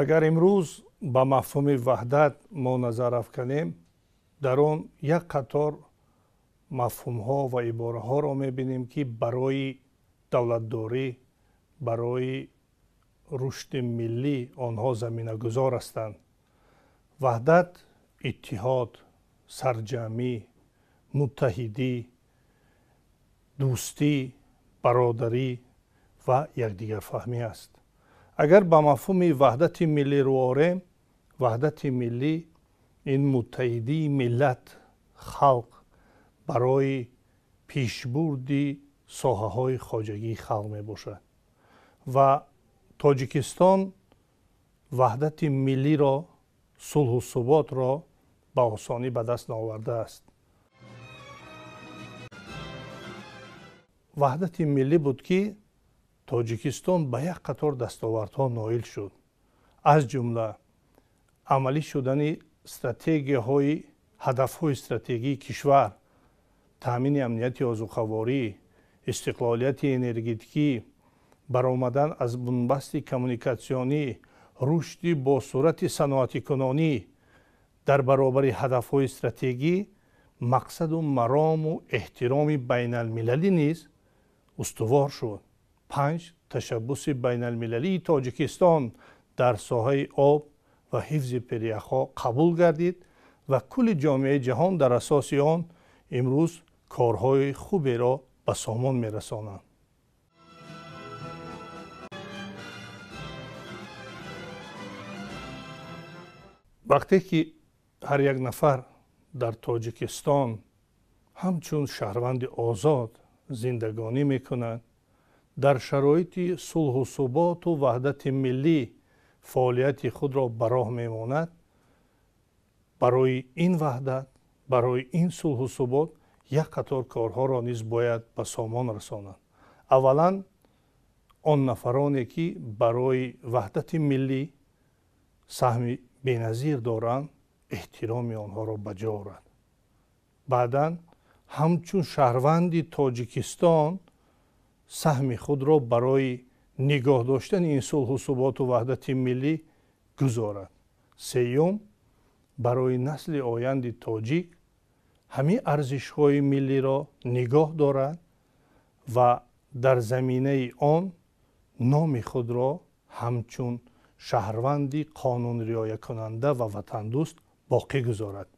Агар имрӯз ба мафҳуми ваҳдат мо назар афканем, дар он як қатор мафҳумҳо ва ибораҳоро мебинем, ки барои давлатдорӣ, барои рушди миллӣ онҳо заминагузор ҳастанд. Ваҳдат иттиҳод, сарҷамӣ, муттаҳидӣ, дӯстӣ, бародарӣ ва якдигарфаҳмӣ аст. Агар ба мафҳуми ваҳдати миллӣ рӯ орем, ваҳдати миллӣ ин муттаҳидии миллат, халқ барои пешбурди соҳаҳои хоҷагии халқ мебошад ва Тоҷикистон ваҳдати миллиро, сулҳу суботро ба осонӣ ба даст наовардааст. Ваҳдати миллӣ буд, ки Тоҷикистон ба як қатор дастовардҳо ноил шуд, аз ҷумла амалӣ шудани стратегияҳои ҳадафҳои стратегии кишвар, таъмини амнияти озуқаворӣ, истиқлолияти энергетикӣ, баромадан аз бунбасти коммуникатсионӣ, рушди бо суръати саноатикунонӣ. Дар баробари ҳадафҳои стратегӣ мақсаду марому эҳтироми байналмилалӣ низ устувор шуд. 5 ташаббуси байналмилалии Тоҷикистон дар соҳаи об ва ҳифзи пиряхҳо қабул гардид ва кулли ҷомеаи ҷаҳон дар асоси он имрӯз корҳои хуберо ба сомон мерасонанд. Вақте ки ҳар як нафар дар Тоҷикистон ҳамчун шаҳрванди озод зиндагонӣ мекунад, дар шароити сулҳу суботу ваҳдати миллӣ фаъолияти худро ба роҳ мемонад, барои ин ваҳдат, барои ин сулҳу субот як қатор корҳоро низ бояд ба сомон расонад. Аввалан, он нафароне ки барои ваҳдати миллӣ саҳми беназир доранд, эҳтироми онҳоро ба ҷо орад. Баъдан ҳамчун шаҳрванди Тоҷикистон саҳми худро барои нигоҳ доштани ин сулҳу суботу ваҳдати миллӣ гузорад. Сеюм, барои насли оянди тоҷик ҳамин арзишҳои миллиро нигоҳ дорад ва дар заминаи он номи худро ҳамчун шаҳрванди қонунриоякунанда ва ватандӯст боқӣ гузорад.